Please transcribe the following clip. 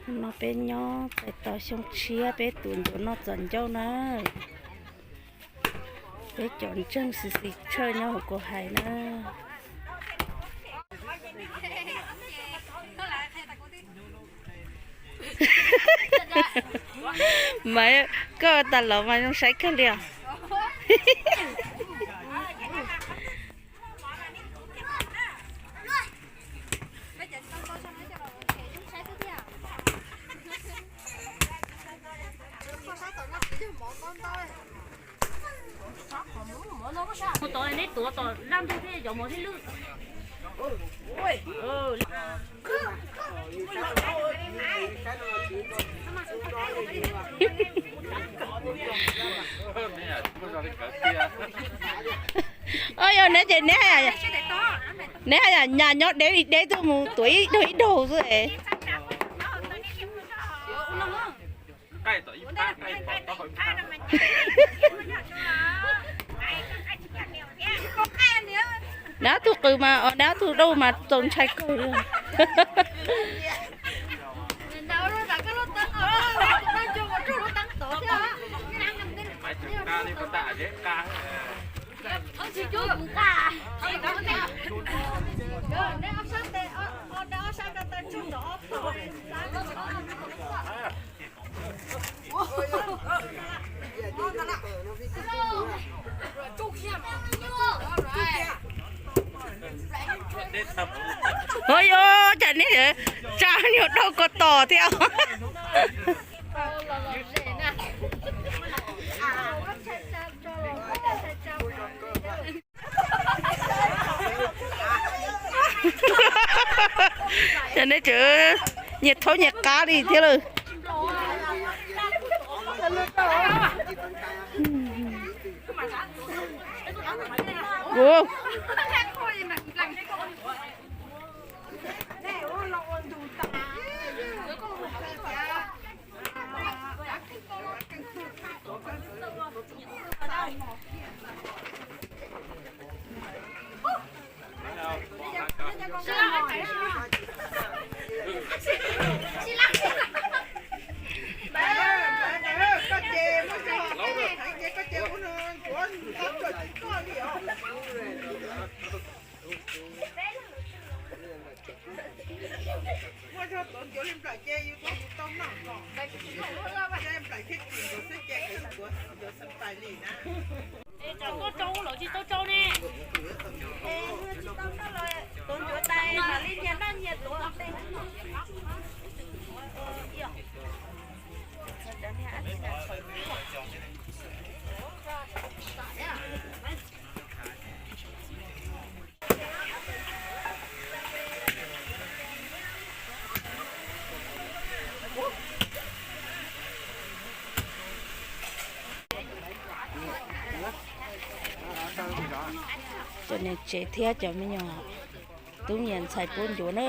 No peb nyob txais tos xyoo tshiab peb tuav ncuav noj txos ncauj na. Peb cov ntseeg xis xis tshawj nyob hauv kuv hais na. Mas koj tas los mas zoo saib kawg li os. Mus tod neb tuav tom zaj ntug thiab cov mov thiab lwj. Yog neb ces neb haj yam nyas nyob deb li deb tuaj mus tuav ib daug ib daug xwb es. Neb ob tug qws mas, neb ob tug dauj mas txaus ntshai kawg li. Ua cas neb tsa nyuag dauj ko tos thiab. Ces neb tseem nyias thaub nyias qab li thiab lawm. Muaj zog tuav ncuav li nplawm ces yus tuav yus tau noj os. Nplawm thiab tsis ncuav xwb ces yus tuav ncuav xwb tais li na. Tau rau los tsis tau rau ne. Tuav ncuav tais mam li nyias noj nyias tuav. Cov niam tsev thiab cov me nyuam tub nyiam ntxhais pub ncuav na.